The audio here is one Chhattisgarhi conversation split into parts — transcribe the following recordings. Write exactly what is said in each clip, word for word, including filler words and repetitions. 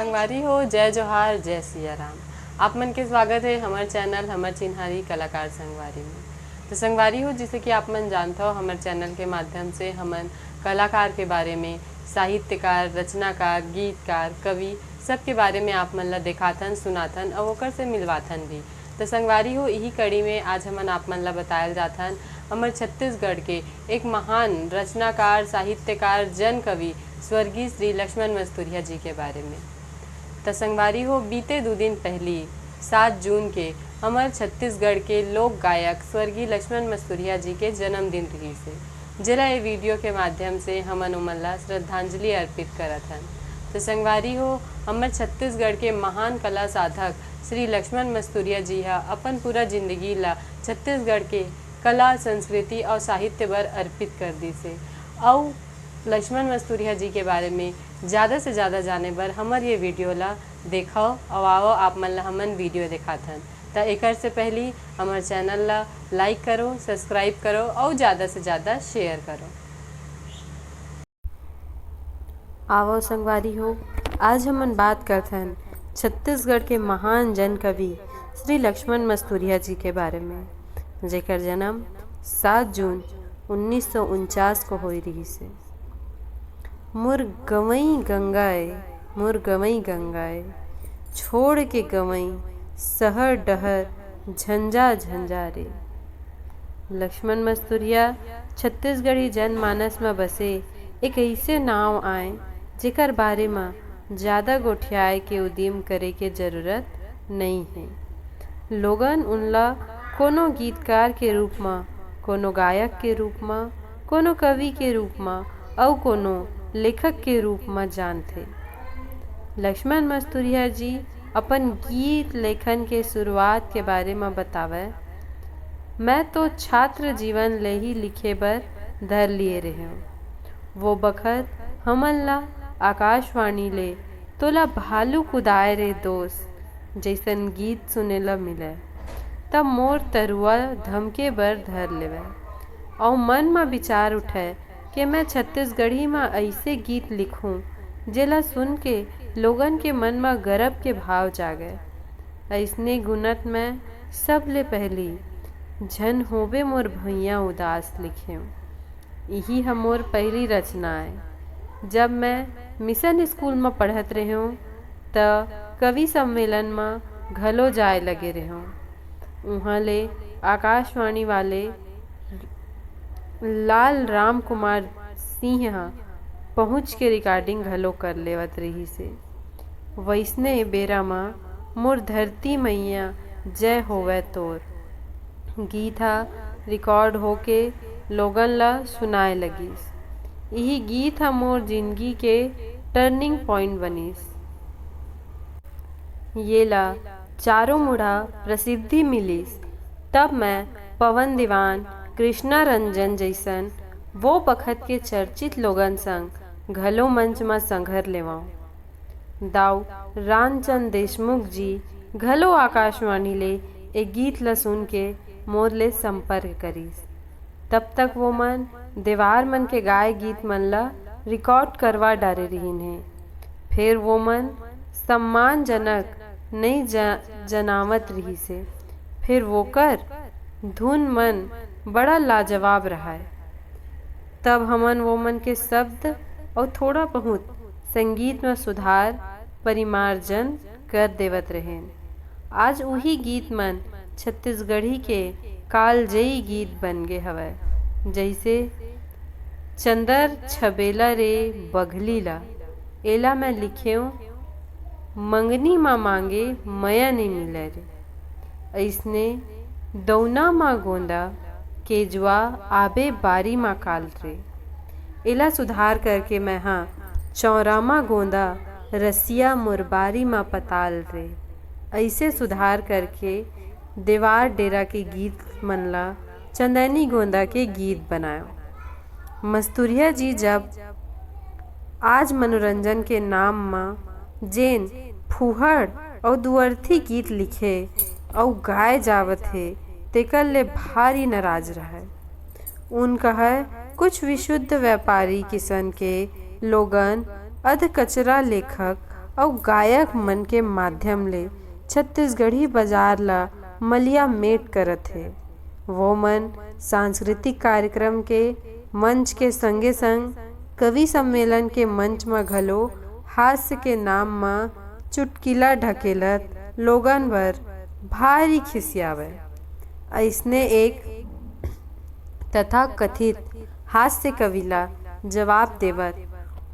संगवारी हो, जय जोहार, जय सिया राम। आप मन के स्वागत है हमर चैनल हमर चिन्हारी कलाकार संगवारी में। तो संगवारी हो, जैसे कि आप मन जानत हो, हमर चैनल के माध्यम से हमन कलाकार के बारे में, साहित्यकार, रचनाकार, गीतकार, कवि, सबके बारे में आप मन ला देखाथन, सुनाथन और ओकर से मिलवाथन भी। तो संगवारी हो, इही कड़ी में आज हमन आप मन ला बतायल जाथन हमर छत्तीसगढ़ के एक महान रचनाकार, साहित्यकार, जन कवि स्वर्गीय श्री लक्ष्मण मस्तुरिया जी के बारे में। त संगवारी हो, बीते दू दिन पहली, सात जून के हमर छत्तीसगढ़ के लोक गायक स्वर्गीय लक्ष्मण मस्तुरिया जी के जन्मदिन रिहिस हे, जेला ए वीडियो के माध्यम से हमन ओमन ला श्रद्धांजलि अर्पित करत हन। त संगवारी हो, हमर छत्तीसगढ़ के महान कला साधक श्री लक्ष्मण मस्तुरिया जी ह अपन पूरा जिंदगी ला छत्तीसगढ़ के कला, संस्कृति और साहित्य बर अर्पित कर दिस हे। अउ लक्ष्मण मस्तुरिया जी के बारे में ज्यादा से ज्यादा जाने बर हमर ये वीडियो ला देखव अउ आवव, आप मन ला हमन वीडियो देखाथन। त एकर से पहली हमर चैनल ला लाइक करो, सब्सक्राइब करो अउ ज्यादा से ज्यादा शेयर करो। आवव संगवारी हो, आज हमन बात करथन छत्तीसगढ़ के महान जन कवि श्री लक्ष्मण मस्तुरिया जी के बारे में, जेकर जन्म सात जून उन्नीस सौ उनचास को होए रिहिस हे। मोर गंवई गंगा ए, मोर गंवई गंगा ए, छोड़ के गंवई सहर डहर झंझा झंझा रे। लक्ष्मण मस्तुरिया छत्तीसगढ़ी जनमानस म बसे एक अइसे नांव आय, जेकर बारे म जादा गोठियाए के उदिम करे के जरूरत नइ हे। लोगन उनला कोनो गीतकार के रूप म, कोनो गायक के रूप म, कोनो कवि के रूप म अउ कोनो लेखक के रूप म जानथे। लक्ष्मण मस्तुरिया जी अपन गीत लेखन के शुरुआत के बारे म बतावय, "मैं तो छात्र जीवन ले ही लिखे बर धर लिए रहेंव। वो बखत हमन ला आकाशवाणी ले 'तोला भालू कुदाय रे दोस्त' जइसन गीत सुने ला मिलय, तब मोर तरुआ धमके बर धर लेवय। अउ मन म विचार उठय के मैं छत्तीसगढ़ी म अइसे गीत लिखूं, जेला सुन के लोगन के मन म गरब के भाव जागय। अइसने गुनत मैं सबले पहिली 'झन होबे मोर भुइयां उदास' लिखेंव। इही ह मोर पहिली रचना आय। जब मैं मिशन स्कूल म पढ़त रहेंव, त कवि सम्मेलन म घलो जाय लगे रहेंव। उहां ले आकाशवाणी वाले लाल राम कुमार सिंह ह पहुंच के रिकॉर्डिंग घलो कर लेवत रिहिस हे। वइसने बेरा म मोर धरती मइया जय होवय तोर गीत ह रिकॉर्ड होके लोगन ल सुनाय लगिस। इही गीत ह मोर जिनगी के टर्निंग पॉइंट बनिस। येला चारों मुड़ा प्रसिद्धि मिलिस, तब मैं पवन दीवान, कृष्णा रंजन जइसन वो बखत के चर्चित लोगन संग घलो मंच म संघर लेवंव। दाऊ रामचंद देशमुख जी घलो आकाशवाणी ले ए गीत ल सुन के मोर ले संपर्क करिस। तब तक वो मन देवार मन के गाय गीत मन ल रिकॉर्ड करवा डारे रिहिन हे। फेर वो मन सम्मानजनक नइ ज-, जनावत रिहिस हे। फेर वोकर धुन मन बड़ा लाजवाब रहय। तब हमन वो मन के शब्द अउ थोड़ा बहुत संगीत म सुधार, परिमार्जन कर देवत रहेन। आज उही गीत मन छत्तीसगढ़ी के कालजयी गीत बन गे हवय, जइसे चंदर छबेला रे बघली ला, एला मैं लिखेंव, मंगनी मा मांगे मया नइ मिलय रे। अइसने दौना मा गोंदा, केजुआ आबे बारी मा काल रे। एला सुधार करके मैं हा चौरा मा गोंदा, रसिया मोर बारी मा पताल रे। अइसे सुधार करके देवार डेरा के गीत मन ला चंदैनी गोंदा के गीत बनायो। मस्तुरिया जी जब आज मनोरंजन के नाम म जेन फूहड़ अउ दुअर्थी गीत लिखे अउ गाए जावत हे, तेकर ले भारी नाराज रहय। उन कहय, कुछ विशुद्ध व्यापारी किसन के लोगन अध कचरा लेखक अउ गायक मन के माध्यम ले छत्तीसगढ़ी बाजार ला मलिया मेट करत हे। वो मन सांस्कृतिक कार्यक्रम के मंच के संगे संग कवि सम्मेलन के मंच म घलो हास्य के नाम म चुटकिला ढकेलत लोगन बर भारी खिसियावय। अइसने एक तथाकथित हास्य कवि ला जवाब देवत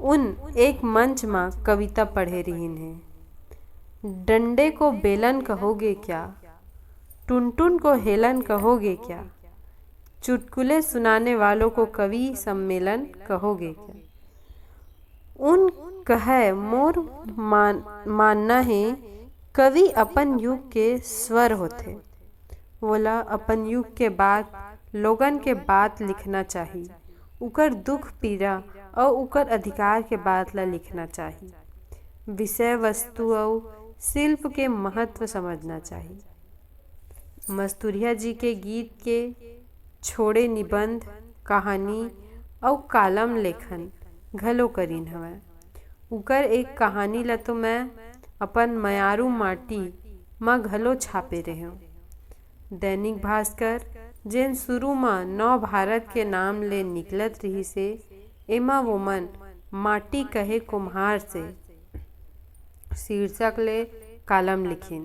उन एक मंच म कविता पढ़े रिहिन हे। डंडे को बेलन कहोगे क्या? टुनटुन को हेलन कहोगे क्या? चुटकुले सुनाने वालों को कवि सम्मेलन कहोगे क्या? उन कहय, मोर मान-, मानना हे, कवि अपन युग के स्वर होथे। वोला अपन युग के बात, लोगन के बात लिखना चाही। उकर दुख पीरा अउ उकर अधिकार के बात ला लिखना चाही। विषय वस्तु अउ शिल्प के महत्व समझना चाही। मस्तुरिया जी के गीत के छोड़े निबंध, कहानी अउ कालम लेखन घलो करीन हवय। उकर एक कहानी ल तो मैं अपन मयारू माटी म घलो छापे रेहेंव। दैनिक भास्कर, जेन शुरू म नव भारत के नाम ले निकलत रिहिस हे, एमा वोमन माटी कहे कुम्हार से शीर्षक ले कालम लिखिन।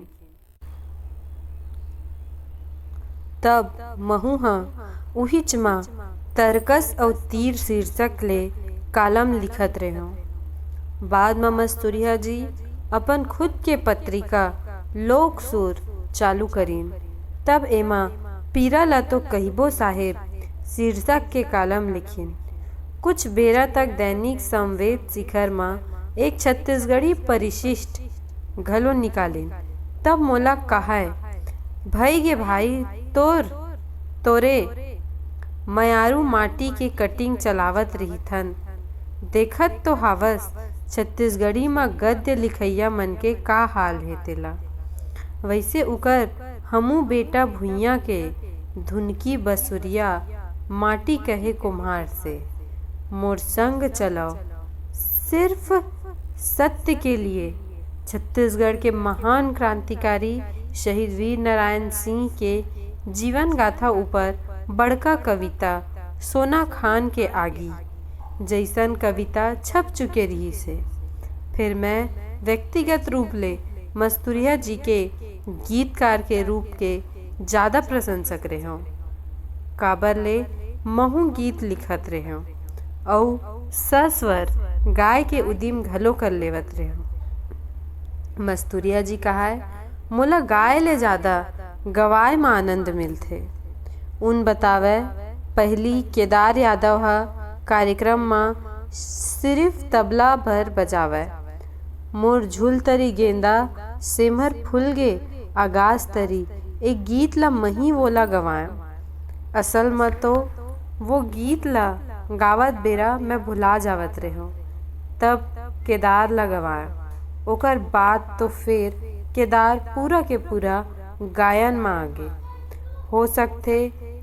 तब महूं ह उहिच म तरकस अउ तीर शीर्षक ले कालम लिखत रेहेंव। बाद म मस्तुरिया जी अपन खुद के पत्रिका लोक सुर चालू करीन। तब एमा पीरा ला तो कहिबो साहेब शीर्षक के कालम लिखिन। कुछ बेरा तक दैनिक संवेद शिखर म एक छत्तीसगढ़ी परिशिष्ट घलो निकालिन। तब मोला कहय, भई गे भाई, तोर, तोरे मयारू माटी के कटिंग चलावत रिहिथन। देखत तो हावस, छत्तीसगढ़ी म गद्य लिखइया मन के का हाल हे तेला। वइसे उकर हमू बेटा भुइयां के धुनकी बसुरिया माटी कहे कुम्हार से। मोर संग चलव सिर्फ सत्य के लिए। छत्तीसगढ़ के महान क्रांतिकारी शहीद वीर नारायण सिंह के जीवन गाथा ऊपर बड़का कविता सोना खान के आगी जइसन कविता छप चुके रिहिस हे। फेर मैं व्यक्तिगत रूप ले मस्तुरिया जी के गीतकार के रूप के जादा प्रशंसक रेहेंव, काबर ले महूं गीत लिखत रेहेंव अउ सस्वर गाय के उदिम घलो कर लेवत रेहेंव। मस्तुरिया जी कहय, मोला गाय ले जादा गवाय म आनंद मिलथे। उन बतावय, पहिली केदार यादव ह कार्यक्रम म सिरिफ तबला भर बजावय। मोर झूल तरी गेंदा, सेमर फूल गे आगास तरी, ए गीत ल महीं वोला गवायंव। असल म तो वो गीत ल गावत बेरा मैं भुला जावत रेहेंव, तब केदार ल गवायंव। ओकर बाद तो फेर केदार पूरा के पूरा गायन म आगे। हो सकथे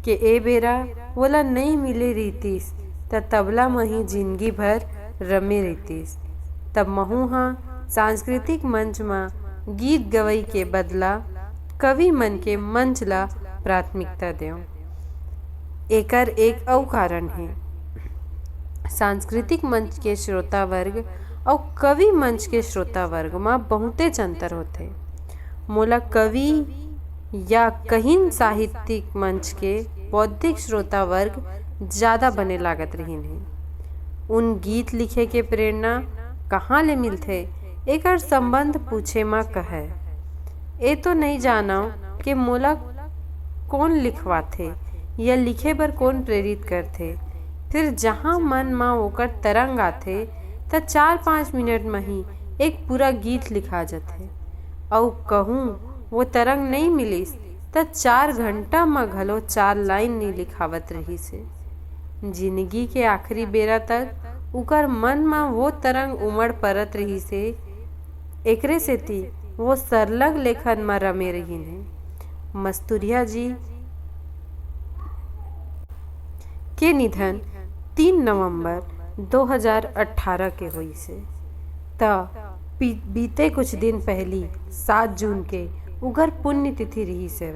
के ए बेरा वोला नइ मिले रिहितिस, त तबला म ही जिनगी भर रमे रिहितिस। तब महूं ह सांस्कृतिक मंच म गीत गवई के बदला कवि मन के मंच ला प्राथमिकता देंव। एकर एक अउ कारण हे। सांस्कृतिक मंच के श्रोता वर्ग अउ कवि मंच के श्रोता वर्ग म बहुतेच अंतर होथे। मोला कवि या कहिन साहित्यिक मंच के बौद्धिक श्रोता वर्ग जादा बने लागत रिहिन हे। उन गीत लिखे के प्रेरणा कहाँ ले मिलथे, एकर संबंध पूछे म कहय। ए तो नइ जानव के मोला कोन लिखवाथे या लिखे बर कोन प्रेरित करथे। फिर जहाँ मन म ओकर तरंग आथे, त चार पाँच मिनट म ही एक पूरा गीत लिखा जथे। अउ कहूँ वो तरंग नइ मिलिस, त चार घंटा म घलो चार लाइन नइ लिखावत रिहिस हे। जिनगी के आखिरी बेरा तक उकर मन म वो तरंग उमड़ परत रिहिस हे। एकरे सेती वो सरलग लेखन म रमे रिहिन हे। मस्तुरिया जी के निधन तीन नवंबर दो हज़ार अठारह के होइस हे, त बीते कुछ दिन पहिली, सात जून के उंकर पुण्यतिथि रिहिस हे।